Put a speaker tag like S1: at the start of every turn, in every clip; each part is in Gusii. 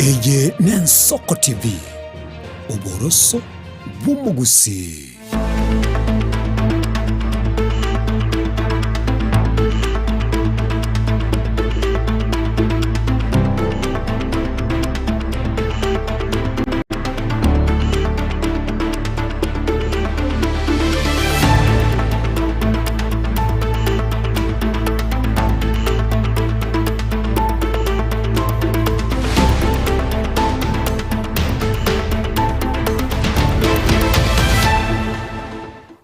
S1: Eye n'Ensoko TV, oboroso bw'omogusii.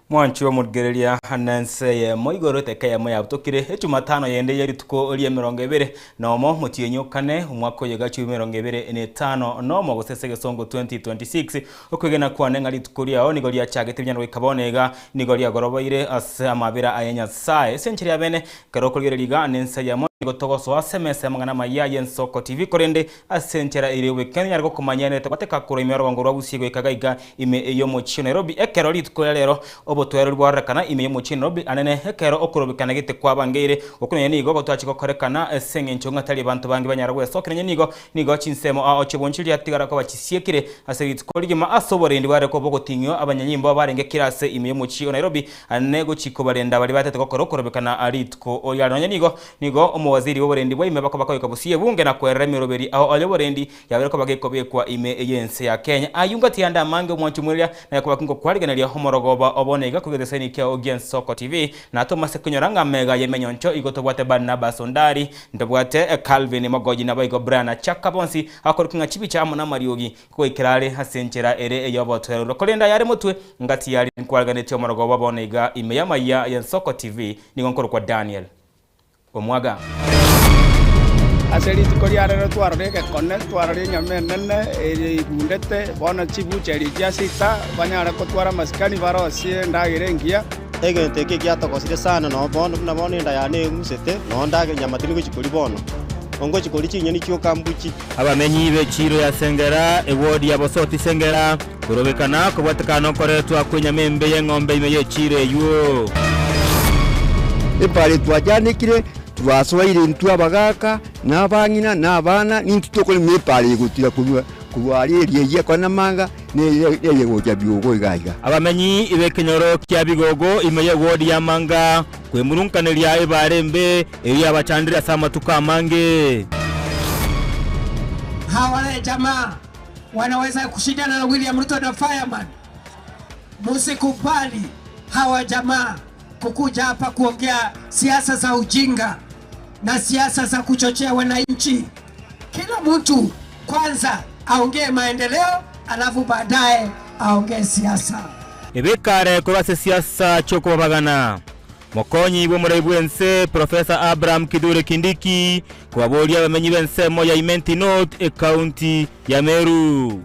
S2: Mwanchi omorigereria nense eyemo igoro eteka eyemo yabutokire echumatano yende ye rituko ri'emerongo ebere nomo motienyi okane omwaka oyo gachi emerongo ebere na etano nomo gose ase egesongo 2026 Okwegena kwane ng'a rituko riao nigo riachagete buya na goika bono iga nigo riagoroboire ase amabera aye Nyasae. Ase enchera ya bene, ekero okorigereria iga nensa eyemo nigo togosoa ase emesa y'amang'ana amaya y'Ensoko TV, korende ase enchera eria y'obwekeni onyare gokomanyia nere togoteka korwa ime y'orogongo rwa Gusii goika gaiga ime y'omochie o Nairobi. Ekero rituko ria rero obotoereru bwarorekana ime y'omochie o Nairobi anene ekero okorobekana gete kwabangeire, okwo nonya nigo gotachia gokorekana ase eng'encho ng'a tari abanto bange banyara gwesokia nonya nigo Nigo chinsemo ao chi'obonchori riatigara koba chisiekire ase rituko rigima ase oborendi bware koba ogoting'igwa abanyanyimbo abarenge kera ase ime y'omochie o Nairobi ane gochia kobarenda baria batete gokora okorobekana rituko riare. Nonya nigo nigo omowaziri bw'oborendi bwa ime bakoba koika bosio ebunge na koerera emeroberi ao y'oborendi yabere koba gekobekwa ime y'ense ya Kenya. Ayio ngati ande amange omwanchi omwereria naye koba kingokwarigeneria omorogoba o bono iga korwa egesaini kiao gi'Ensoko TV. Natomase konyora ng'a amega y'emenyoncho igo tobwate Barnabas Ondari, Ntobwate Calvin Mogoji naboigo Brian Achaka bonsi akorokwa ng'a chibicha amo namariogi goikera are ase enchera ere ey'obotoereru. Korende ayare motwe ngati yari nkwareganetie omorogoba bono iga ime y'amayia y'Ensoko TV nigo nkorokwa Daniel Omwaga.
S3: Ase rituko ria rero twarora egekone, twarora enyama enene eye igundete, bono chibucheri chia sita banyare gotwara amasikani barosie endagera engiya.
S4: Egento eke giatogosire sana nonya bono buna bono enda yane eng'usete, nonya ndagera enyama tindi gochia koria bono, ongochia koria chinyeni chioka mbuchi.
S5: Abamenyi b'echiiro ya Sengera, ewodi ya Bosoti Sengera, korobekana kobwatekana nokoretwa kw'enyama embe y'eng'ombe ime y'echiiro eyio.
S6: Epaara etwachandekire, twasoeire intwe abagaaka, na abang'ina, na abana, nintwe tokorema epaara eye gotira korwa korwa aria eria eyio ekore namanga, na eye eye gocha biogo iga iga.
S5: Abamenyi b'ekenyoro kia Bigogo ime y'ewodi ya Manga kwemurunkaneria ebaare embe eyio yabachandire ase amatuko amange.
S7: Hawa wale jamaa wanaweza kushindana na William Ruto na Fireman. Musikubali hawa jamaa kukuja hapa kuongea siasa za ujinga na siasa za kuchochea wananchi. Kila mtu kwanza aongee maendeleo, alafu baadaye aongee siasa.
S5: Ebekare korwa ase siasa chi'okobabagana. Mokonyi bw'omorai bw'ense Professor Abraham Kithure Kindiki kobaboria abamenyi b'ensemo ya Imenti North ecounty ya Meru.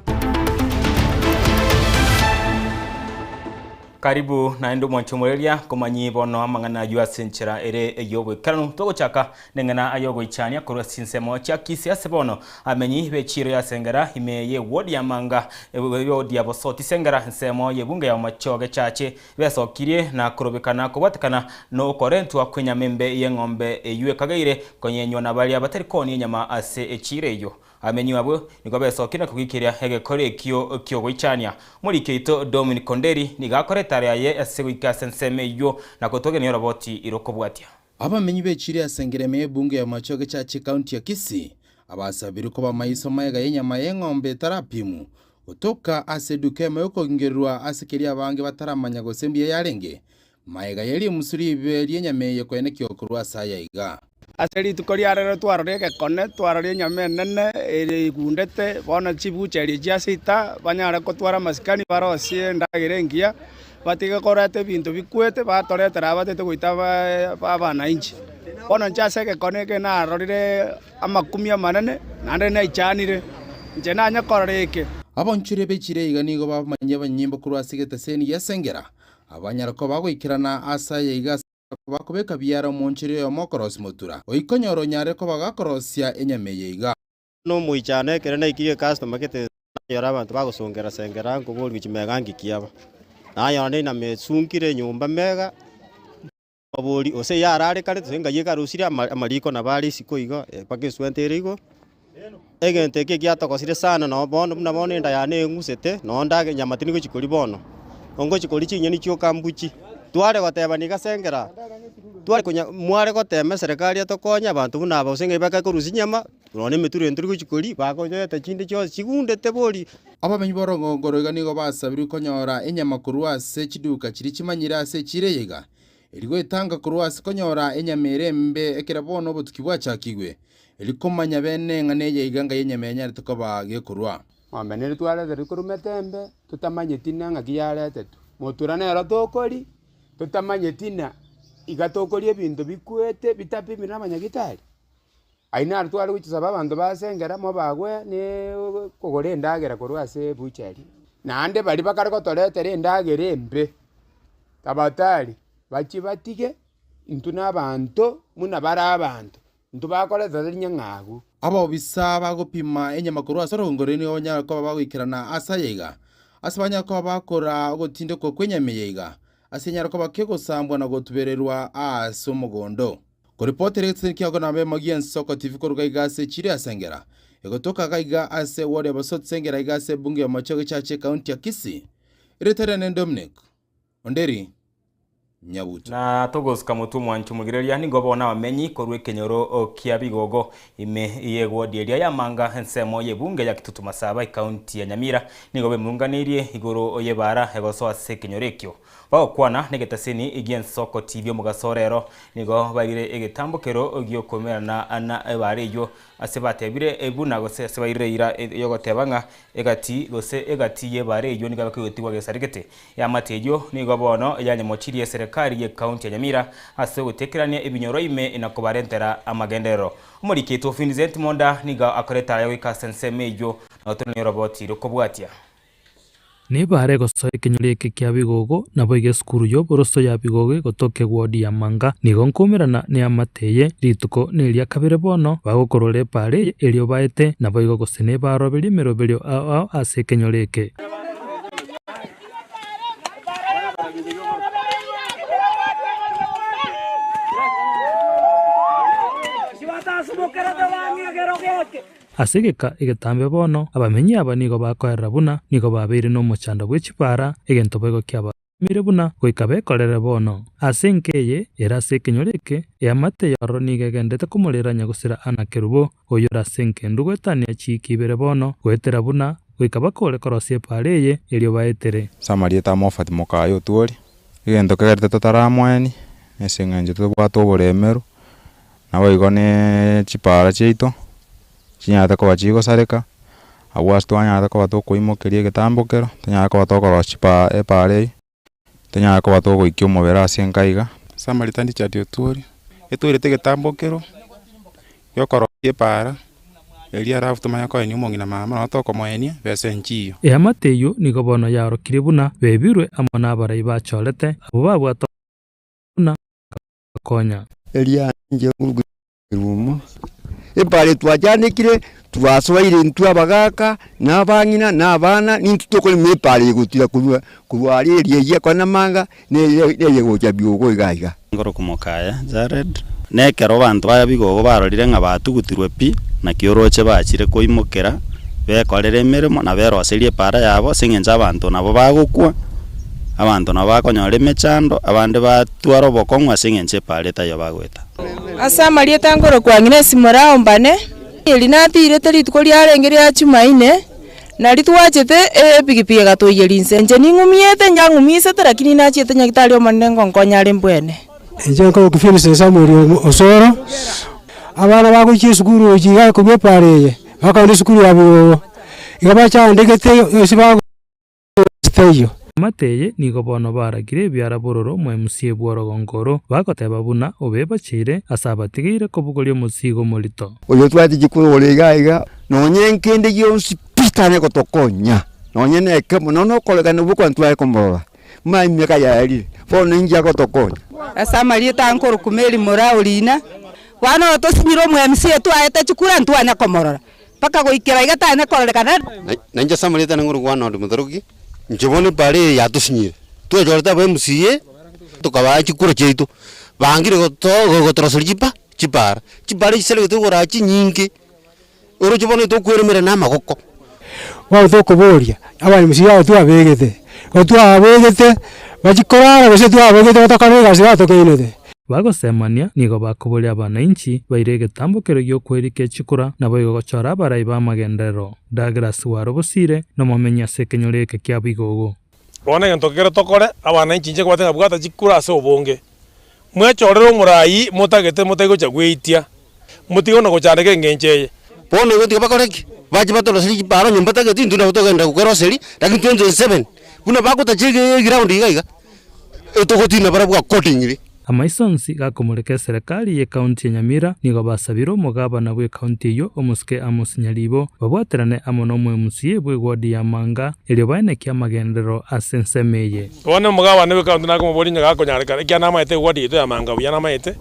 S2: Karibu naende omwanche omoreria komanyi bono amang'ana ayio ase enchera ere ey'oboikeranu. Togochaka neng'ana ay'ogoichania korwa ase chinsemo chia Kisii ase bono amenyi b'echiiro ya Sengera ime y'ewodi ya Manga, ewodi ya Bosoti Sengera ensemo y'ebunge ya Omachoge Chache besokirie na korobekana kobwatekana nokorentwa kw'enyama embe y'eng'ombe eyio ekageire konyenywa na baria batari koonia enyama ase echiiro eyio. Abamenyi abwo nigo besokire na kogiikeria egekora ekio ki'ogoichania. Omoriki oito Dominic Onderi nigo akora etaro yaye ase goika ase ensemo eyio na gotogenia oroboti rokobwatia.
S8: Abamenyi b'echiiro ya Sengerema y'ebunge ya Machoge Church ekaunti ya Kisii abasabirwe koba maiso magega y'enyama y'eng'ombe etarapimu gotoka ase eduka emo y'okogingererwa ase keria abange bataramanya gose mbuya yarenge magega ye rimusu ribe ri'enyama eye koenekiwa korwa ase aya iga.
S3: Ase rituko ria rero twarora egekone, twarora enyama enene ere igundete, bono chibucheri chia sita banyare gotwara amasikani barosie endagera engiya, batige koreta ebinto bikwete batoretera abatete goita abanainchi. Bono inche ase egekone eke narorire amakumia amanene, naende naichanire, inche nanye korora eke.
S8: Abanchore be chiira iga nigo bamanyie abanyimbo korwa ase egeteseni gi'esengera, abanyare koba goikerana ase aya iga ase bakobeka biara omonchori oyomo okorosia motura, goika onyore onyare koba gakorosia enyama eye iga.
S4: Nomoichano ekero naikirie ecustomer gete nanyora abanto bagosongera sengera nkoboria chimega ngiki aba, nanyora neinama esunkire enyomba mega, nkoboria gose yarare kare gose ng'ai ekarusirie ama amariko nabo are isiko igo mpaka eswenta ere igo. Egento eke egiatogosire sana noo bono buna bono enda yane eng'usete, noo ndage enyama tindi gochia koria bono, ongochia koria chinyeni chioka mbuchi. Tware goteba niga ase engera, tware konya mware gotema eserekari etokonye abanto buna aba gose ng'a bakae korusia chinyama, nonya emeturo eye ntori gochia koria, bakoyeta chinde chionsi chigundete bori.
S8: Abamenyi b'orogongo roiga nigo basabirwe konyora enyama korwa ase chiduka chiria chimanyire ase echiro eye iga, erio goetanga korwa ase konyora enyama ere embe ekero bono obotuki bwachakigwe. Erio komanya bene ng'a neye iga ngai enyama enyarete koba gekorwa.
S9: Ng'ombe nere twareterwe korwa metembe, totamanyeti na ng'aki yaretetwe. Motura nero tokori, totamanyeti na iga tokoria ebinto bikwete bitapimiri na abanyagitari. Ayio naro tware gochisaba abanto ba Sengera mobagwe ne kogora endagera korwa ase ebuchari. Naende baria bakare gotoretera endagera embe, tabatari bachie batige intwe na abanto buna bare abanto. Intwe bakoreta rinyang'agu.
S8: Abobisa bagopima enyama korwa ase orogongo rw'ense nigo banyare koba bagoikerana ase aya iga, ase banyare koba bakora ogotindekwa kw'enyama eye iga, ase enyare koba kegosambwa na gotubererwa aase omogondo. Koripotera egetisani kiago namba emo gi'ensoko TV koruga iga ase echiro ya Sengera, egotoka gaiga ase eward ya Bosot Sengera iga ase ebunge ya Machoge Church ekaunti ya Kisii. Erieta riane Dominic Onderi. Nyabuto.
S2: Na togosuka motwe omwancho omogireria, nigo bono abamenyi korwa ekenyoro kia Bigogo ime y'ewodi eria y'Amanga ensemo y'ebunge ya Kitutu Masaba ekaunti ya Nyamira nigo bemurunganeirie igoro y'ebaara egosoa ase ekenyoro ekio. Bagokwana negetaseni gi'ensoko TV omogaso rero nigo bairire egetambokero giokomerana na ebaara eyio ase batebire buna gose ase bairire eira yogoteba ng'a egati gose egati y'ebaara eyio nigo yabekegotigwa gesaregete. Eamate eyio nigo bono yanyemochirie eserekari y'ecounty ya Nyamira ase ogotekerania ebinyoro ime na kobarentera amagenderero. Omoriki oito Vincent Monda nigo akorete aya goika ase ensemo eyio na gotoneria oroboti rokobwatia.
S10: Nebaare gosoa ekenyoro eke kia Bigogo, naboigo esukuru y'oboroso ya Bigogo egotoka ewodi ya Manga. Nigo nkoumerana neamate eye rituko neria kabere bono bagokorora epaara eye erio baete, naboigo gose nebaroberie emeroberio ao ao ase ekenyoro eke. Ase egeka egetambe bono, abamenyi aba nigo bakoerera buna nigo babeire nomochando bwe chibaara, egento boigo kiabatomire buna goika bekorere bono. Ase enka eye ere ase ekenyoro eke, eamate y'ororo nigo egenderete komorera nyagosira Anna Kerubo, oyore ase engendu goetania chiiki ibere bono, goetera buna goika bakore korosia epaara eye, erio baetere.
S11: Ase amarieta a Mofati mokaye Otwori, egento kegerete totaramoeni, nase eng'encho tobwate oboremeru, Naboigo ne chipaara chiaito chinyarete koba chigosareka, abwo ase twanyarete koba tokoimokeria egetambokero, tonyare koba tokorosia chipaa epaara eywo, tonyare koba togoikia omobere ase enka iga.
S12: Ase amarieta Richard Otwori, etwerete egetambokero giokorosia epaara, erio alafu tomanye koenia omong'ina mama nabo tokomoenia besa enchiyo.
S10: Eamate eyio nigo bono yaorokirie buna bebirwe amo nabarai bachorete, abwo babwate buna konya.
S6: Eria inche nkoruga erumo. Epaara twachandekire, twasoeire intwe abagaka, na abang'ina, na abana, nintwe tokorema epaara eye gotira korwa korwa aria eria eyio ekore namanga, na eye na eye gocha biogo iga iga.
S13: Nkoroku mokaya Jared, na ekero abanto ba bigogo barorire ng'a batugutirwe pi, naki oroche bachire koimokera, bekorere emeremo na beroserie epaara yabo, ase eng'encho abanto nabo bagokwa, abanto nabo bakonyora emechando, abande batware obokong'u ase eng'encho epaara etaiyo bagoeta.
S14: Ase amarieta nkorokwa Agnes Morao Mbane, eri natiirete rituko riarenge ria Jumaine, nario twachete epikipiki egatoiyeria inse. Inche ning'umiete, njang'umisete lakini nachiete nyagetari omonene ngonkonya are mbwene.
S15: Inche nkorokwa Vincent Samuel Osoro, abana bagochia esukuru gochia iga korwa epara eye, bakogenda esukuru ya bigogo, iga bachandegete ase bago. Teiyo.
S10: Amate eye nigo bono baragire ebiara bororo mwa MC bw'orogongo oro, bagoteba buna obebacheire ase abatigeire kobogoria omosigo omorito.
S6: Oyo twati chikurora iga iga, nonye nkende gionsi pi tanya gotokonya, nonye nekemo, nonya nokoregana bokwana tware komorora, manya emiaka yaerire, bono inki agotokonya?
S14: Ase amarieta nkorokwa Mary Moraa Orina, bono oyo tosinyire omo MC twaete chikura ntwanya komorora. Mpaka goikera iga tanya kororekana.
S4: Na inche ase amarieta ane ngorokwa Arnold Motoroki, inche bono epara eye yatosinyire, twechorete aba MCA, tokabaa chikura chiaito, bangire goto gotoroseria chipa chipara, chipara echi chiaregete koraa chinyinge,
S16: Oroche bono tokweremera na amagoko.
S15: Bono tokoboria, abarimisia aba twabegete, igo twabegete bachie korara gose twabegete batokore egasi batokainete.
S10: Bagosemania nigo bakoboria abanainchi baire egetambo keria gi'okwerika echikura, naboigo gochora abarai b'amagenderero. Douglas Warobosire nomomenyi ase ekenyoro eke kia Bigogo.
S17: Bono egento kere tokore, abanainchi inche nkobate ng'a bwata chikura ase obonge, mwechorere omoraai motagete motari gocha gweitia, motige buna gochandeka engencho eye.
S16: Bono igo tiga bakore ki? Bache batoroserie chipara onye mbatageti intwe nabo togenda kweroseria, lakini 2027 buna bagotacha eground iga iga, etogotina barabwo accordingly.
S10: Amaiso onsi gakomoreka eserekari y'ekaunti ya Nyamira nigo basabire omogabana bw'ekaunti eyio omosike Amos Nyaribo babwaterane amo n'omo-MCA bw'eward ya Manga erio baenekie amagenderero ase ensemo eye.
S17: Bono omogabana bw'ekaunti nakomoboria onye gakonyarekana, ekiagera namaete eward yaito ya Manga buya namaete,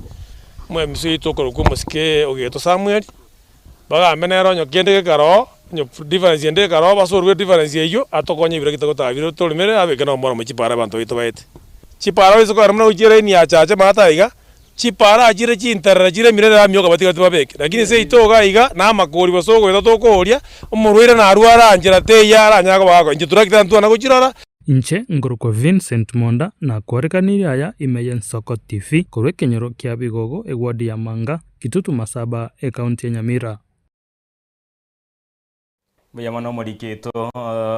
S17: omo-MCA oito okorokwa omosike Ogeto Samuel, bagambe nere onye kende gekaroo, onye difference ende ekaroo basorwe difference eyio atokonye ebiro gitagotaba bire toremere abeke nomoro chipara abanto baito baete. Chipara oise kogenda buna gochia elaini ya chache maate aiga, chipara chire chinterere chire emirere amioka batigati babeke. Lakini seito iga aiga na amakori gose ogoeta tokooria, omorwaire narware anchera teiyo aranyare koba gakora. Inche turakitari ntwana gochirora.
S10: Inche nkorokwa Vincent Monda nakwarekanirie aya ime y'Ensoko TV korwa ekenyoro kia Bigogo eward ya Manga, Kitutu Masaba, ekaunti ya Nyamira.
S2: Mbuya mono omoriki oito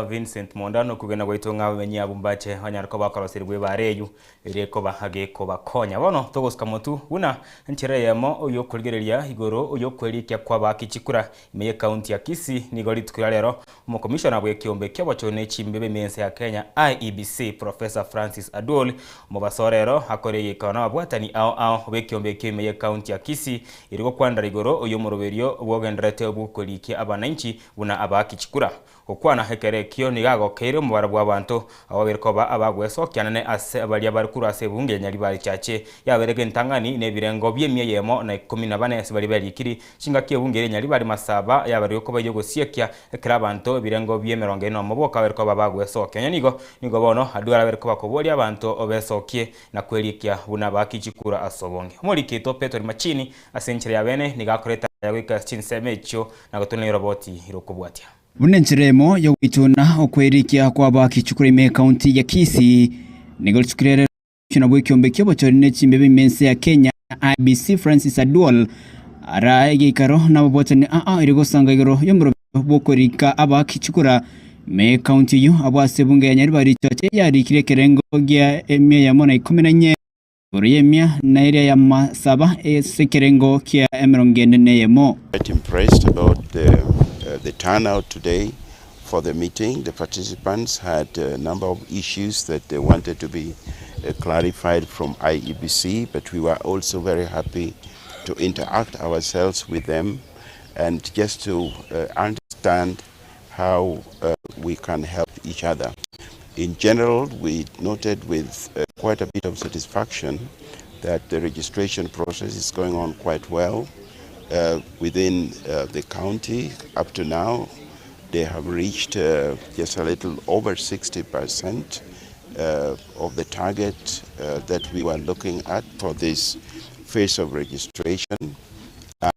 S2: Vincent Monda nokogena gwaito ng'a abamenyi abwo mbache banyare koba bakoroserigwa ebara eywo ere ekoba gekobakonya. Bono togosuka motu buna enchera eyemo oyokorigereria igoro oyokwerikia kw'abaaki chikura ime y'ekaunti ya Kisii nigo rituko ria rero Omokomishona bw'ekeombe ki'obochori ne chimbebe ime y'ense ya Kenya IEBC Professor Francis Aduol omobaso orero akore egekao nababwatani ao ao b'ekeombe ekio ime y'ekaunti ya Kisii Erio gokwanera igoro oy'omoroberio bw'ogendererete bw'okorikia abanainchi buna abaaki chikura. Gokwana ekero ekio nigo agokeire omobaro bw'abanto abwo babere koba abagwesokia nane ase baria bare korwa ase ebunge ya Nyaribari Chache yabereke entang'ani nebirengo bi'emia eyemo na ikomi na bane ase baria berikiri chingaki ebunge eria Nyaribari Masaba yaberire koba ey'ogosiekia ekero abanto ebirengo bi'emerongo ene nomo boka babere koba abagwesokia. Onye nigo nigo bono Aduar abere koba koboria abanto besokie na kwerikia buna abaaki chikura ase obonge. Omoriki oito Petero Machini ase enchera ya bene nigo akoreta aya goika ase chinsemo echio na gotenena eroboti rokobwatia.
S18: Buna enchera emo y'ogoituna okwerikia kw'abaaki chikura ime ekaunti ya Kisii, nigo rituko riria Omomishona bw'ekiombe ki'obochori ne chimbebe ime ense ya Kenya, IEBC, Francis Aduol, ara egeikaro nababwatani aa erio gosanga igoro y'omorobio bw'okorika abaaki chikura Ime y'ekaunti eyio, abwo ase ebunge ya Nyaribari Chache yarikire ekerengo gia emia eyemo na ikomi na inye, igoro y'emia na eria y'amasaba ase ekerengo kia emerongo ene na eyemo.
S19: Quite impressed about the, the turnout today for the meeting. The participants had a number of issues that they wanted to be clarified from IEBC, but we were also very happy to interact ourselves with them and just to understand how uh, we can help each other. In general, we noted with uh, quite a bit of satisfaction that the registration process is going on quite well uh, within uh, the county. Up to now, they have reached uh, just a little over 60% uh, of the target uh, that we were looking at for this phase of registration. And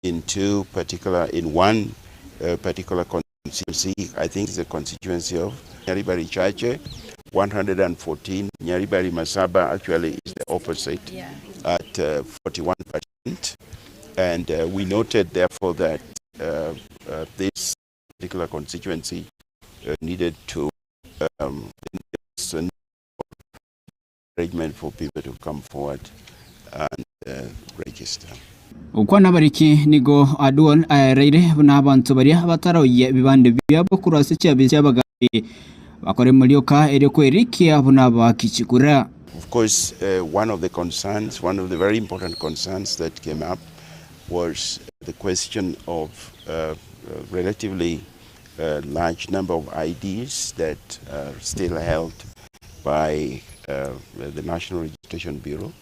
S19: in two particular, in one particular constituency, I think it's the constituency of Nyaribari Chache, 114. Nyaribari Masaba actually is the opposite at 41%. And we noted, therefore, that this particular constituency needed to arrangement for people to come forward and register.
S18: Gokwana abariki nigo Aduol aereire buna abanto baria bataroyia ebibande biabo korwa ase chiabisi chi'abagaambi bakore morioka erio kwerikia buna abaaki chikura.
S19: Of course, one of the concerns, one of the very important concerns that came up was the question of relatively large number of IDs that are still held by the National Registration Bureau.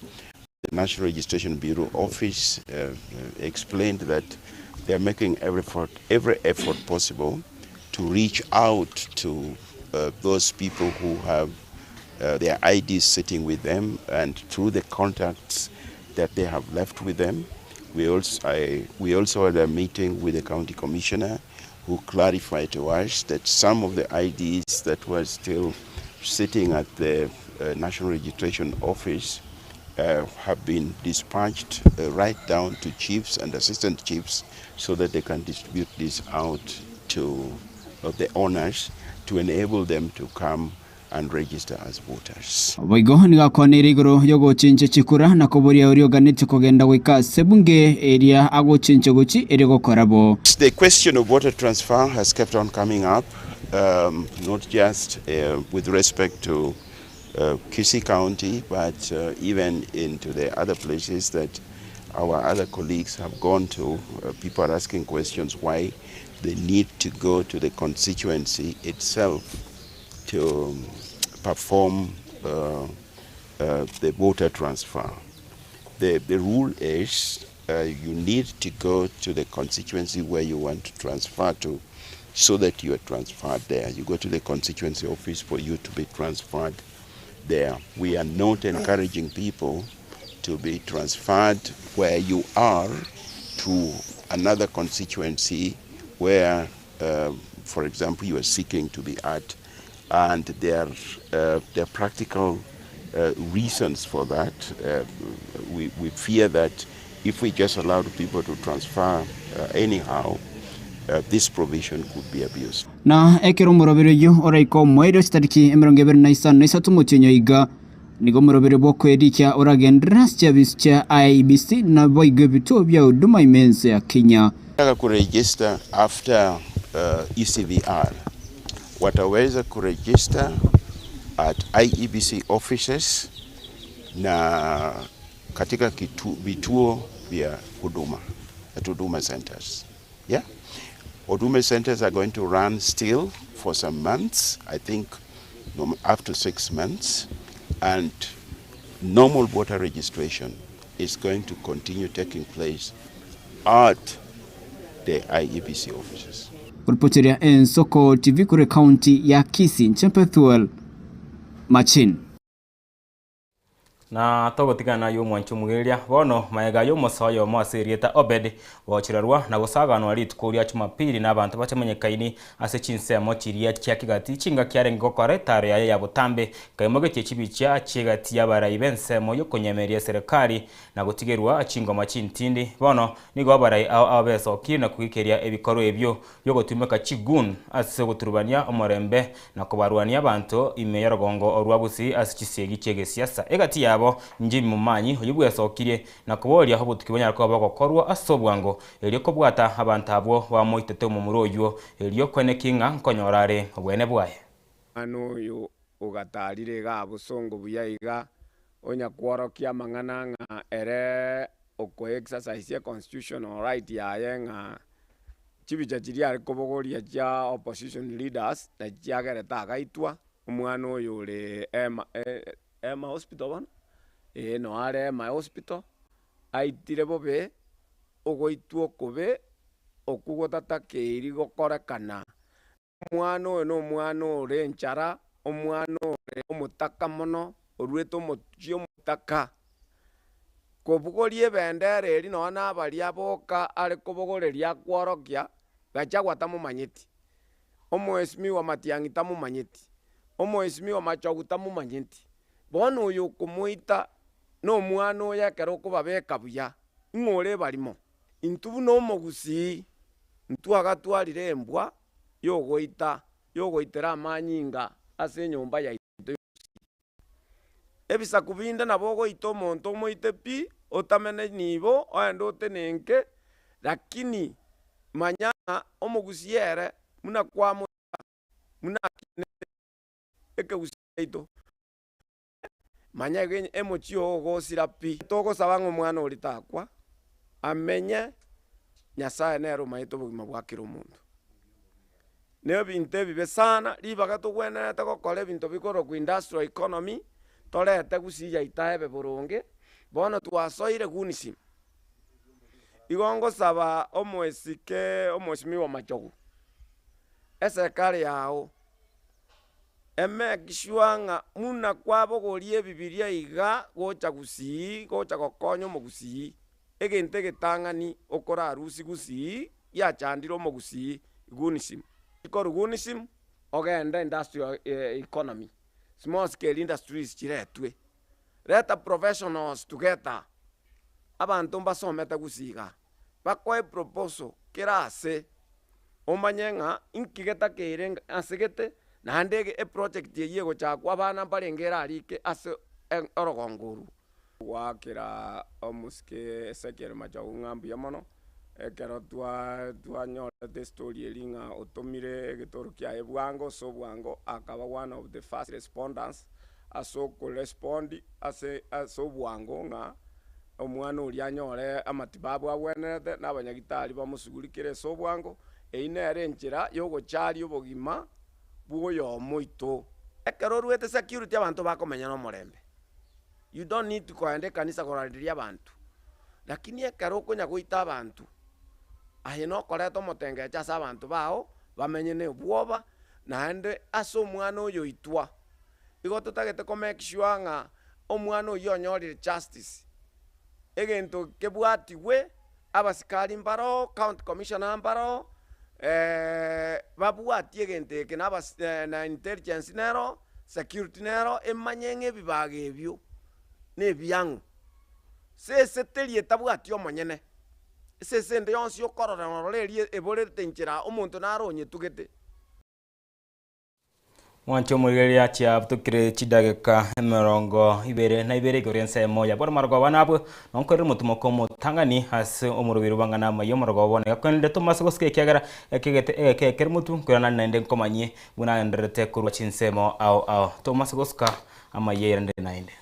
S19: The National Registration Bureau office explained that they are making every effort, every effort possible to reach out to those people who have their IDs sitting with them and through the contacts that they have left with them, We also, I, we also had a meeting with the county commissioner who clarified to us that some of the IDs that were still sitting at the uh, National Registration Office uh, have been dispatched uh, right down to chiefs and assistant chiefs so that they can distribute this out to uh, the owners to enable them to come and register as voters.
S18: Boigo nigo akwaneire igoro y'ogochenchia chikura na koboria oria oganetie kogenda goika ase ebunge eria agochenchia gochia erio gokora bo.
S19: The question of voter transfer has kept on coming up, um, not just uh, with respect to uh, Kisii County, but uh, even into the other places that our other colleagues have gone to. Uh, people are asking questions why they need to go to the constituency itself to um, perform uh, uh, the voter transfer. The, the rule is uh, you need to go to the constituency where you want to transfer to so that you are transferred there. You go to the constituency office for you to be transferred there. We are not encouraging people to be transferred where you are to another constituency where, uh, for example, you are seeking to be at, and there are, uh, there are practical uh, reasons for that. Uh, we, we fear that if we just allowed people to transfer uh, anyhow, uh, this provision could be abused.
S18: Na ekero omoroberi oyio oraika omoerio chitariki emerongo ebere na isano na isato omotienyi iga, nigo omoroberi bw'okoerikia oragenderere ase chiabisi chia IEBC naboigo ebituo bia Huduma ime ense ya Kenya.
S19: Nataka kuregister after uh, ECVR wataweza kuregister at IEBC offices na katika kitu, vituo vya huduma at Huduma centers. Yeah? Huduma centers are going to run still for some months, I think up to 6 months, and normal voter registration is going to continue taking place at the IEBC offices.
S18: Kuripoteria Ensoko TV kure county ya Kisii, Nchempethuel Machin.
S2: Na togotigana yo omwancho omogeria bono maega ya omosa oyomo ase erieta Obed gochererwa na gosaganwa rituko ria Jumapili na abanto bachamenyekaini ase chinsemo chiria chia kigati chingaki arenge gokora etaro yaye ya botambe kaimogetie chibicha chiegati y'abarai b'ensemo yokonyemeria serikali na gotigerwa chingoma chintindi bono nigo abarai ao abesokire na kugikeria ebikoro ebyo byogotumeka chigun ase goturubania omorembe na kobarwania abanto ime y'orogongo orwa Gusii ase chisegi chi'egesiasa egati yabo Jimmy Momanyi oyo bwesokirie na koboria obotuki bonyara koba bogokorwa ase obwango erio kobwata abanto abwo bamoitete omomura oywo erio kweneki ng'a nkonyora are obwene bwaye.
S9: Omwana oyo ogatarire iga abosongo buya iga onya kworokia amang'ana ng'a ere oko exercise econstitutional right yaye ng'a chibicha chiria are kobogoria chia opposition leaders nachi chiagerete agaitwa, omwana oyo ore Ema Ema hospital bono, ee noo are Ema hospital, aitire bobe, ogoitwa okobe, okwo gotatakeiri gokorekana. Omwana oyo na omwana ore enchara, omwana ore omotaka mono, oruete omochie omotaka. Kobogoria ebendera eria nonya na abaria boka are kobogoreria akworokia, Gachagua tamomanyeti, omoheshimiwa Matiang'i tamomanyeti, omoheshimiwa Machogu tamomanyeti. Bono oyo okomoita na omwana oyo ekero okobabeka buya, ing'o ore ebarimo? Intwe buna omogusii, ntwagatwarire embwa yogoita, yogoitera amanyinga ase enyomba yaito y'obogusii. Ebisaku binde nabo ogoita omonto omoite pi, otamene nibo, oende otenenke, lakini manya ng'a omogusii ere buna kwamoita, buna akinete ekegusii giaito, manya iga emochie oo ogosira pi. Togosaba ng'a omwana oria takwa, amenye, Nyasaye nere omanyete obogima bwa kera omonto. Na ebinto ebibe sana, ribaga togwenerete gokora ebinto bikorokwa industrial economy, torete gusii yaito ebe boronge, bono twasoire gunisim. Igo ngosaba omoesike omweshimiwa Machogu, eserikari yago, emake sure ng'a muna kwabogoria ebibiria iga gocha gusii, gocha gokonya omogusii.
S20: Egento egetang'ani okorarusie gusii giachandire omogusii gunism. Korwa gunism ogende industrial economy, small scale industries chiretwe. Reta professionals together, abanto mbasomete gusii igaa, bakoe proposal kera ase, omanye ng'a inki getakeire ase gete, naende eproject eyio egochakwa abana mbarenge erarike ase orogongo orwo. Goakera omosike Ezekiel Machogu ng'a mbuya mono, ekero twanyorete estory eria ng'a otomire egetoro kiaye bwango ase obwango, akaba one of the first responders ase okorespond ase ase obwango ng'a omwana oria anyore amatibabu agwenerete na abanyagitari bamosugurikere ase obwango, eyio nere enchera yogocharia obogima bwa oyomo oito. Ekero oruete security abanto bakomenya nomorembe. You don't need koenda ekanisa koranderia abanto, lakini ekero okonya goita abanto, aye nokoreta omotengecho ase abanto bao, bamenye na obwoba, naende ase omwana oyo oitwa. Igo totagete ko make sure ng'a omwana oyio onyorire justice, egento kebwatigwe, abasikari mbaroo, county commissioner mbaroo, babwatie egento eke na abas na intelligence nero, security nero, emanye ng'a ebibago ebio nebiang'u. Sese teri etabwati omonyene, esese ende yonsi okorora norora eria eborerete inchera omonto naro onyetugete.
S2: Mwanche omorigereria chiabutokire chidageka 21 igoro y'ensemo ya bono marogoba nabwo nonkorere omotumoko omotang'ani ase omoroberi bw'amang'ana amaya omorogoba bono iga tomase gosika ekiagera ekegete egeke ekere motu nkoirana naende nkomanyie buna agendererete korwa chinsemo ao ao tomase gosuka amaya erende naende.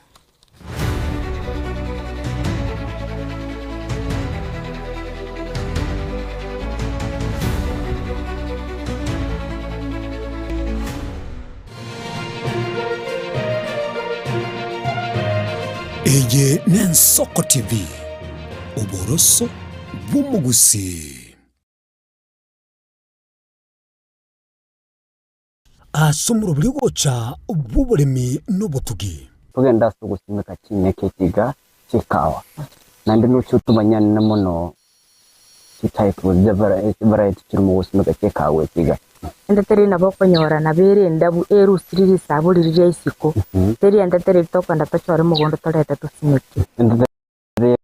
S1: Eye n'Ensoko TV, oboroso bw'omogusii. Ase omoroberi ogocha bw'oboremi na obotugi.
S21: Togende ase ogosimeka chinyeke chiga chi'ekawa, naende noche otomanyane mono chitype chi'variety chirimo ogosimeka chi'ekawa echi iga.
S22: Ende teri nabo okonyora nabo ere endabu erusiri risabo riria ria isiko, teri ende teri tokoenda tochore mogondo torete tosimeke.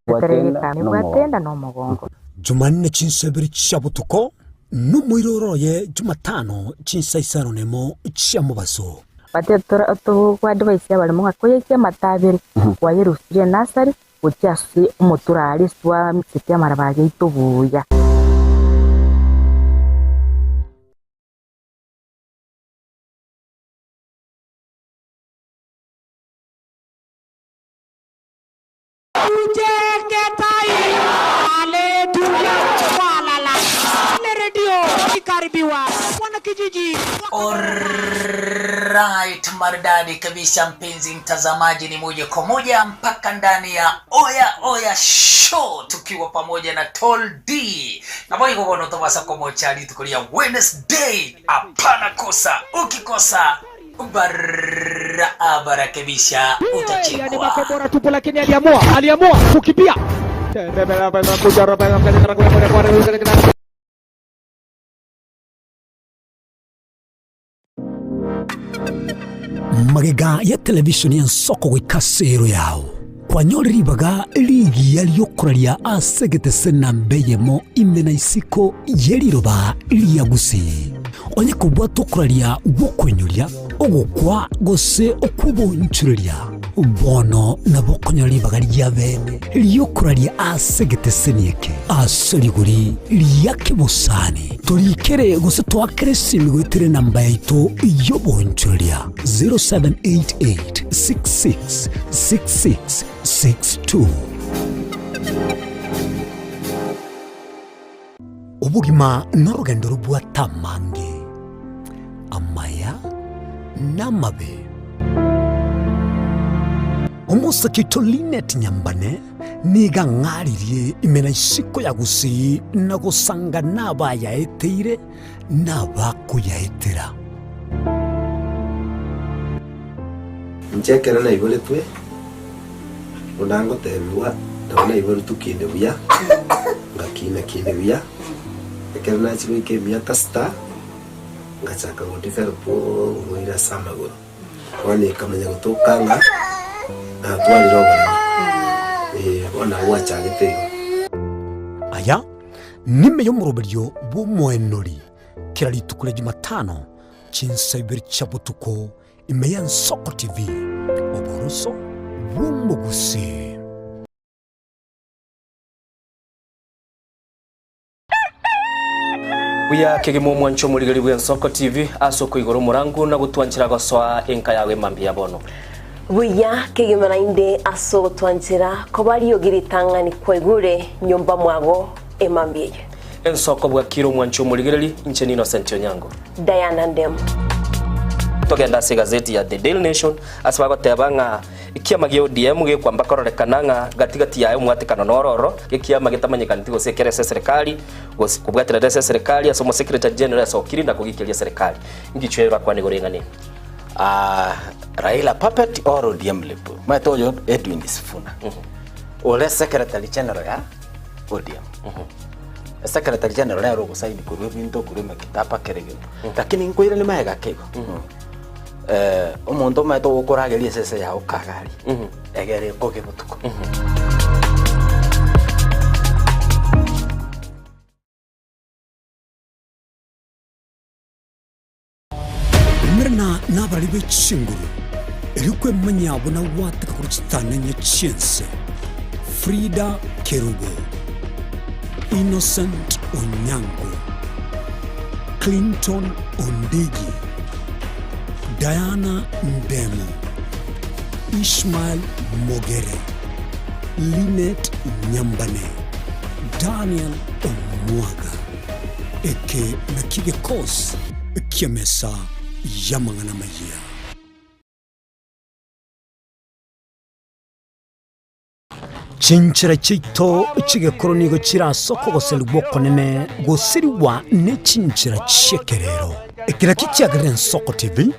S22: Ebwate enda na omogongo.
S1: Jumanne chinsa ibere chia botuko, na omoiroro oye Jumatano chinsa isano nemo chia mobaso.
S22: Tobadvise abaremo ng'a koyaikia amato abere, kwayerusirie enasari gochia ase omotura aria ase twamisete amaraba aria aito buya.
S23: Alright, maridadi kabisa mpenzi mtazamaji, ni moja kwa moja mpaka ndani ya Oya Oya Show tukiwa pamoja na Tol D na boigo bono tobasa komocha rituko ria Wednesday. Hapana kosa, ukikosa barabara kabisa utachekwa.
S24: Makombora tupu, lakini aliamua aliamua kukimbia.
S1: Magega ya televishoni y'ensoko goika ase ero yao, kwanyore ribaga rigiya ri'okoraria ase egetese namba eyemo ime na isiko ye riroba ria Gusii. Onye kobwata okoraria gw'okoinyoria, ogokwa, gose okw'obonchoreria, bono nabo okonyora ribaga ria bene ri'okoraria ase egeteseni eke ase rigori ria kebosani. Torikere gose toakere esimi goetera enamba yaito y'obonchoreria 0788 66 66 62. Obogima norogendo robwate amange, amaya na amabe. Omosake oito Linet Nyambane nigo ang'aririe ime na isiko ya Gusii na gosanga nabayaeteire na abakoyaetera.
S25: Inche ekero naiboretwe, buna ngotebigwa,
S3: Nabo naiboretwe kinde buya, ngakina kinde buya, ekero nachia goika emiaka sita, ngachaka go develop oborwaire ase amagoro. Bono ekamanya gotoka ng'a natwarire oboremo, eh, bono nabo gwachagete igo.
S1: Aya nime y'omoroberio bw'omoenori kera rituko ria Jumatano chinsa ibere chia botuko ime y'Ensoko TV, oboroso bw'omogusii.
S5: Buya kegima omwancho omorigeri bw'Ensoko TV ase okoigora omorangu na gotwanchera gosoa enka yago emambia ya bono.
S7: Buya kegima naende ase ogotwanchera koba riogi ritang'ani kwaigure nyomba mwago emambia eye.
S5: Ensoko bwakire omwancho omorigereri, inche n'Innocent Onyango.
S7: Diana Ndemo.
S5: Togende ase egazeti ya The Daily Nation ase bagoteba ng'a ekiama gia ODM gekwamba kororekana ng'a gati gati yaye omwatekano noro ororo, ekiama getamanyekaneti gose ekere ase eserekari gose kobwaterera ase eserekari ase omosecretary general asokiri na kogikeria eserekari. Ngichwe bakwane igoro eng'ana eye.
S8: Ah, Raila puppet or ODM lip. Omanyete oyo Edwin Sifuna. Ore secretary general ya ODM. Secretary general nere ogosaini korwa ebinto korwa emekitaba kera egento. Lakini nkoiranie magega ake igo. Omonto omanyete ogokorageria esese yago kagari, egere ekoge botuko.
S1: Umerana nabarari be chinguru, erio kwemanyia buna gwateka korwa chitanenye chi'ense. Frida Kerubo, Innocent Onyango, Clinton Ondigi, Diana Ndemo, Ishmael Mogere, Linet Nyambane, Daniel Omwaga. Eke nakio gekosi ki'emesa y'amang'ana amayia. Chinchera chiaito chi'egekoro nigo chire ase okogoserigwa okonene gosirigwa ne chinchera chi'ekerero. Eke nakio kiagerire Ensoko TV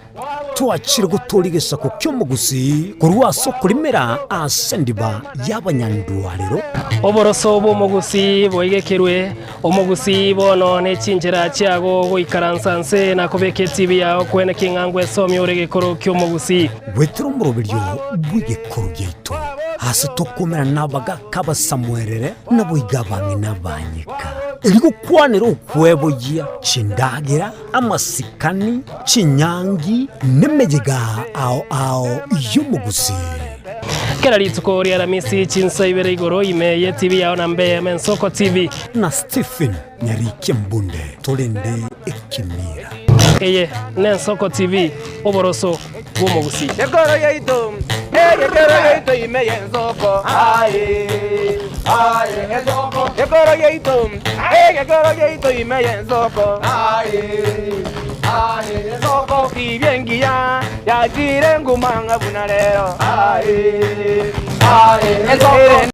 S1: twachire gotooria egesaku ki'omogusii korwa ase okorimera ase endiba y'abanyandwarero.
S25: Oboroso bw'omogusii boigekerwe, omogusii bono ne chinchera chiago goikaransa nse na kobeka etibi yao kwene king'a ngwesomia ore egekoro ki'omogusii.
S1: Gwetera omoroberio bw'egekoro giaito, ase tokomerana nabagaaka abasamuerere, naboigo abang'ina abanyeka, erio gokwanera okweboyia chindagera, amasikani, chinyangi, nemeyega ao ao y'omogusii.
S25: Kera rituko ria Aramisi chinsa ibere igoro ime ye TV yao na mbe Ensoko TV.
S1: Na Stephen Nyarikia Mbunde torende ekemira.
S25: Eye n'Ensoko TV, oboroso bw'omogusii.
S26: Gekoro yaito, egekoro yaito ime y'ensoko, aye, aye, ensoko. Gekoro yaito, egekoro yaito ime y'ensoko, aye, aye, ensoko. Tibia engiya yachire nguma ng'a buna rero, aye, aye, ensoko.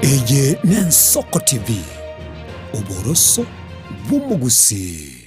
S1: Eye n'Ensoko TV, oboroso bw'omogusii.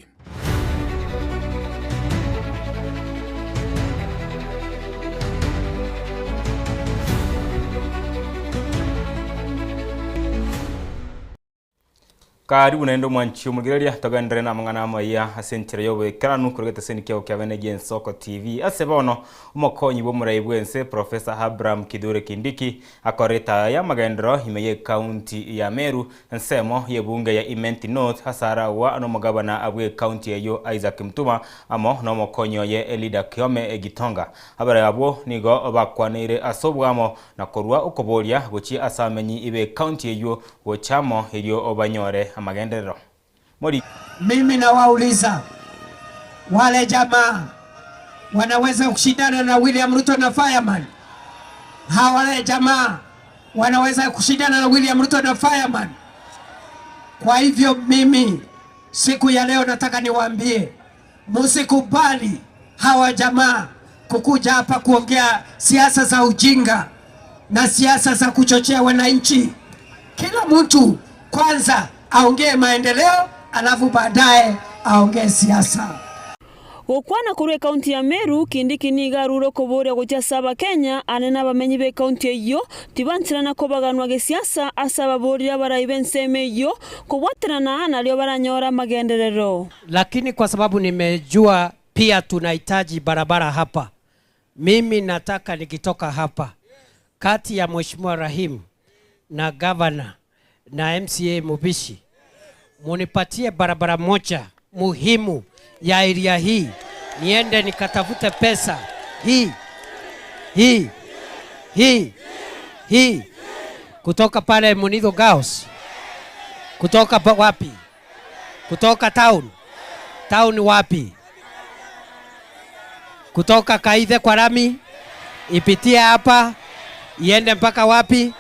S2: Karibu naende omwanchi omogereria togenderere namang'ana amaya ase enchera y'oboikeranu korwa egeteseni kiao kia bene gi'Ensoko TV. Ase bono omokonyi bw'omorai bw'ense Professor Abraham Kithure Kindiki akorire etaya y'amagenderero ime y'ecounty ya Meru Ensemo y'ebunge ya Imenti North ase aragwa nomogabana bw'ecounty eyio Isaac Mutuma amo nomokonyi oye Elida Kiome Gitonga. Abarai abwo nigo bakwaneire ase obwamo na korua okoboria gochia ase amenyi b'ecounty eyio gocha amo erio banyore amagenderero. Mori.
S27: Mimi nawauliza wale jamaa wanaweza kushindana na William Ruto na Fireman? Hawa wale jamaa wanaweza kushindana na William Ruto na Fireman? Kwa hivyo mimi siku ya leo nataka niwaambie, msikubali hawa jamaa kukuja hapa kuongea siasa za ujinga na siasa za kuchochea wananchi. Kila mtu kwanza aongee maendeleo, alafu baadaye aongee siasa.
S4: Gokwana korwa ekaunti ya Meru, Kindiki nigo arure okoboria gochia ase Abakenya ane na abamenyi b'ekaunti eyio tibancherana kobaganwa gesiasa ase ababorire abarai b'ensemo eyio kobwaterana nario baranyore amagenderero.
S27: Lakini kwa sababu nimejua pia tunahitaji barabara hapa, mimi nataka nikitoka hapa kati ya Mheshimiwa Rahim na gavana na MCA Mubishi munipatie barabara moja muhimu ya area hii, niende nikatafute pesa hii hii hii hii kutoka pale Munitho Girls, kutoka wapi? Kutoka town town wapi? Kutoka Kaithe kwa rami ipitie hapa iende mpaka wapi?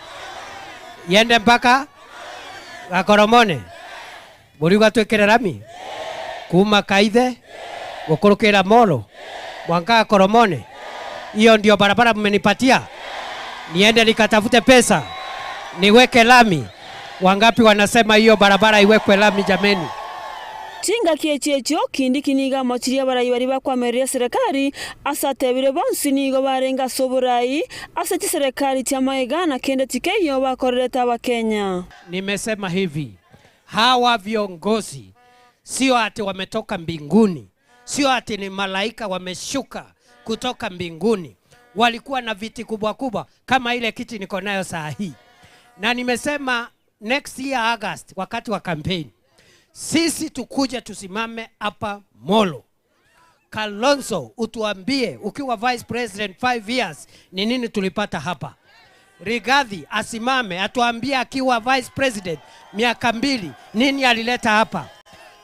S27: Iende mpaka Gakoromone muriuga twikire rami kuma Kaithe gukurukira Molo mwanka Gakoromone. Hiyo ndio barabara mmenipatia, niende nikatafute pesa niweke lami? Wangapi wanasema hiyo barabara iwekwe lami jameni?
S4: Chingaki echi echio Kindiki nigo amochirie abarai baria bakwamereria eserekari ase atebire bonsi nigo barenge ase oborai ase chiserekari chi'amaiga na kende tikeiyo bakorerete Abakenya.
S27: Nimesema hivi, hawa viongozi sio ati wametoka mbinguni, sio ati ni malaika wameshuka kutoka mbinguni. Walikuwa na viti kubwa kubwa kama ile kiti niko nayo saa hii, na nimesema next year August, wakati wa campaign, sisi tukuje tusimame hapa Molo. Kalonzo, utuambie ukiwa vice president 5 years ni nini tulipata hapa. Rigathi asimame atuambie akiwa vice president miaka 2 nini alileta hapa.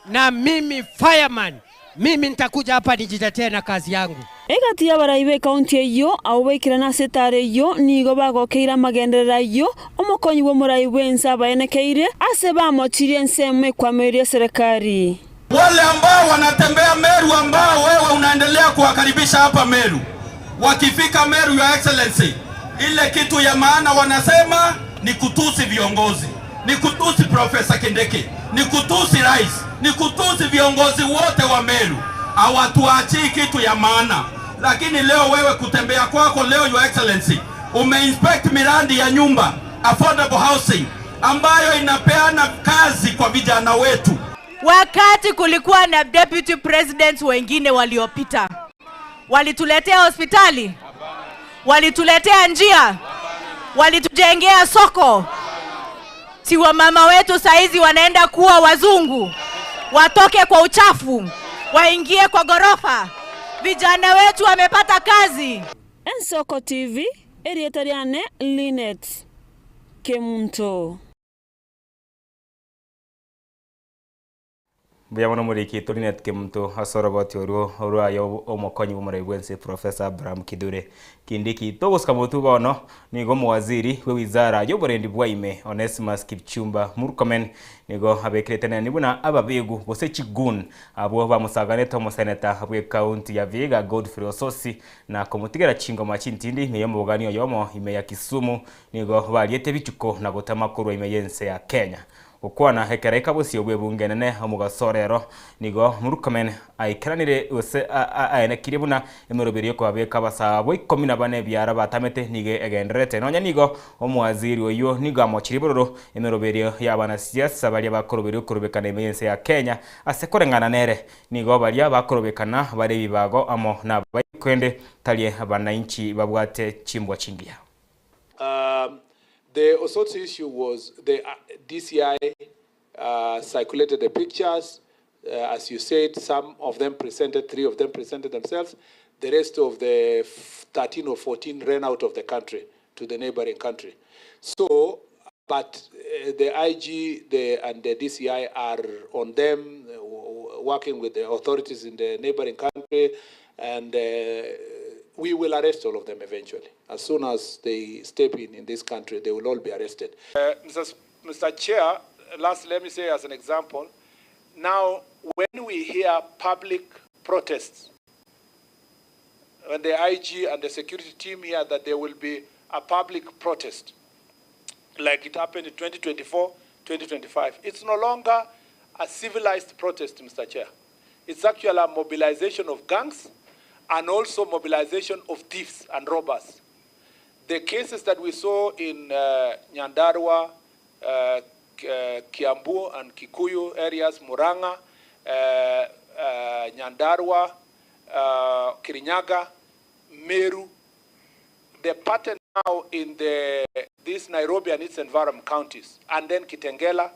S27: Na mimi fireman, mimi nitakuja hapa nijitetee na kazi yangu.
S4: Egati y'abarai b'ekaunti eyio abo baikirana ase etara eyio nigo bagokeire amagenderero ayio omokonyi bw'omorai bw'ense abaenekeire ase bamochirie ensemo ekwameria eserekari.
S6: Wale ambao wanatembea Meru ambao wewe unaendelea kuwakaribisha hapa Meru, wakifika Meru, Your Excellency, ile kitu ya maana wanasema ni kutusi viongozi, ni kutusi Profesa Kindiki, ni kutusi rais, ni kutusi viongozi wote wa Meru. Hawatuachii kitu ya maana. Lakini leo wewe kutembea kwako leo, Your Excellency, umeinspect miradi ya nyumba affordable housing ambayo inapeana kazi kwa vijana wetu.
S11: Wakati kulikuwa na deputy presidents wengine waliopita, walituletea hospitali, walituletea njia, walitujengea soko. Si wamama wetu saizi wanaenda kuwa wazungu, watoke kwa uchafu, waingie kwa gorofa. Vijana wetu wamepata kazi.
S4: Ensoko TV, erieta riane Linet Kemunto.
S2: Mbuya mono moriki Linet Kemunto ase oroboti orwo orwaye omokonyi bw'omorai bwense Professor Abraham Kithure Kindiki. Togosika motu bono nigo omowaziri bwe wizara y'oborendi bwa ime Onesimus Kipchumba Murkomen nigo abekerete neni buna ababegu gose chigun abwo bamosaganete omoseneta bwe county ya Vihiga Godfrey Osotsi na komotigera chingoma chintindi ime y'omobogani oyomo ime ya Kisumu nigo bariete bichuko na gotama korwa ime y'ense ya Kenya. Gokwana ekero ekabosio bwe bunge nene omogasorero nigo Murkomen aikeranire gose aenekirie buna emeroberi yokoabeka abasabo 14 biara batamete nigo egenderete nonya nigo omwaziri oyo nigo amochiri bororo emeroberi ya abanasiasa baria bakoroberi okorobekana ime y'ense ya Kenya ase koreng'ana nere nigo baria bakorobekana bare ebibago amo na abakwende tarie abananchi babwate chimbwa chingiya.
S12: The Osotsi issue was the DCI circulated the pictures. As you said, some of them presented, 3 of them presented themselves. The rest of the 13 or 14 ran out of the country to the neighboring country. But the IG and the DCI are on them, working with the authorities in the neighboring country, and we will arrest all of them eventually. As soon as they step in this country, they will all be arrested. Mr. Chair, last let me say as an example, now when we hear public protests, when the IG and the security team hear that there will be a public protest, like it happened in 2024, 2025, it's no longer a civilized protest, Mr. Chair. It's actually a mobilization of gangs and also mobilization of thieves and robbers. The cases that we saw in uh, Nyandarua, uh, uh, Kiambu and Kikuyu areas, Murang'a, uh, uh, Nyandarua, uh, Kirinyaga, Meru, the pattern now in the this Nairobi and its environment counties, and then Kitengela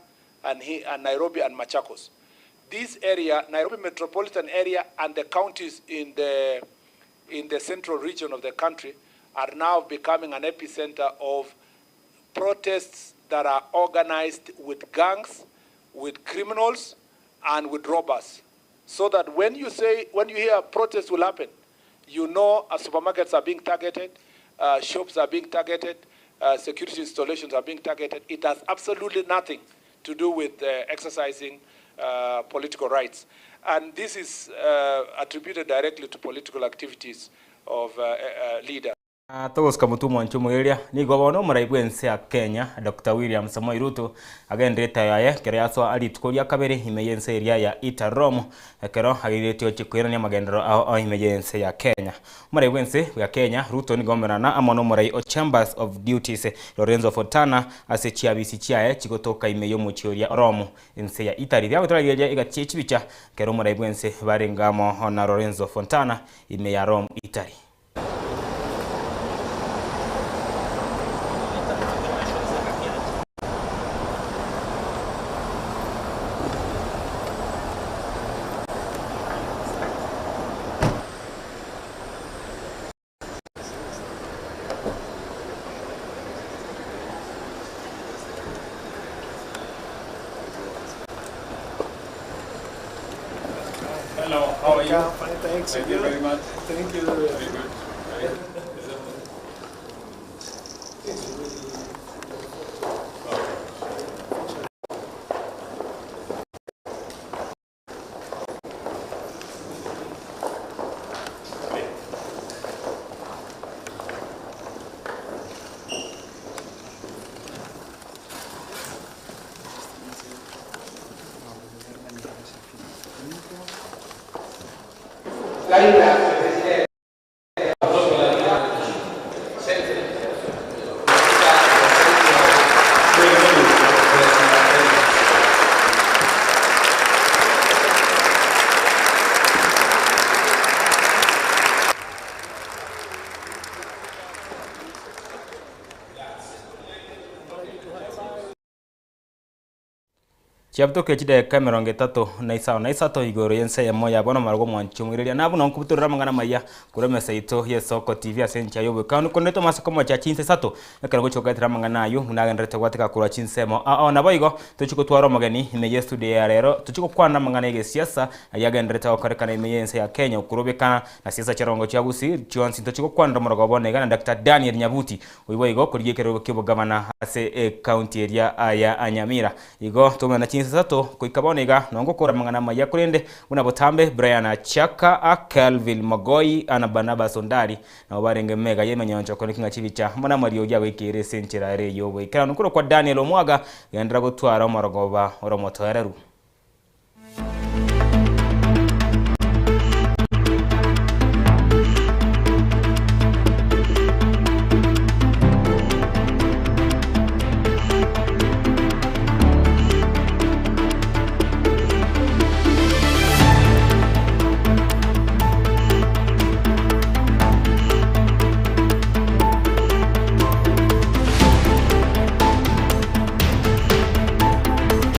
S12: and, he, and Nairobi and Machakos. This area, Nairobi metropolitan area, and the counties in the in the central region of the country are now becoming an epicenter of protests that are organized with gangs, with criminals, and with robbers. So that when you say, when you hear protests will happen, you know uh, supermarkets are being targeted, uh, shops are being targeted, uh, security installations are being targeted. It has absolutely nothing to do with uh, exercising uh, political rights. And this is uh, attributed directly to political activities of uh, uh, leaders.
S2: Togosika motu mwanche omogeria, nigo bono omorai bw'ense ya Kenya Dr William Samoei Ruto agenderete yaye ekero yasoa rituko ria kabere ime y'ense eria ya Italy Rome ekero ageiretie oche koirania amagenderero ao ao ime y'ense ya Kenya. Omorai bw'ense ya Kenya Ruto nigo omerana amo n'omorai o Chambers of Duties Lorenzo Fontana ase chiabisi chiaye chigotoka ime y'omochie oria Rome ense ya Italy. Biagotorageria egati ye chibicha ekero omorai bw'ense barenge amo na Lorenzo Fontana ime ya Rome Italy.
S10: Hello, how are you? Fine, thanks. Thank you very much. Thank you. Very good. Very good. Chiabitokia chidakika 35 igoro y'ense eyemo ya bono omorwego omwanchi omoireria na buna nkobutorera amang'ana amaya korwa emesa yaito y'esoko TV ase enchera y'obwekanu korende tomase komocha chinsa isato ekero gochia goetera amang'ana ayio buna agendererete gwateka korwa chinsemo ao naboigo tochie gotwara omogeni ime y'estudio ya rero tochie gokwana amang'ana y'egesiasa ayio agendererete gokorekana ime y'ense ya Kenya okorobekana na siasa chiarongo chia Gusii chionsi ntochie gokwanera omorogoba one iga na Doctor Daniel Nyabuti Oyio boigo korigia ekerogo ki'obogavana ase ecounty eria ya Nyamira. Igo toumera na chinsa isato goika bono iga nongokora amang'ana amaya korende buna botambe Brian Achaka, Kelvin Mogoi na Barnabas Ondari nabo barenge mega y'emenyoncho korende king'a chibicha amo namariogi agoikeire ase enchera ere y'oboikeranu. Korwa kwa Daniel Omwaga genderera gotwara omorogoba ore omotoereru.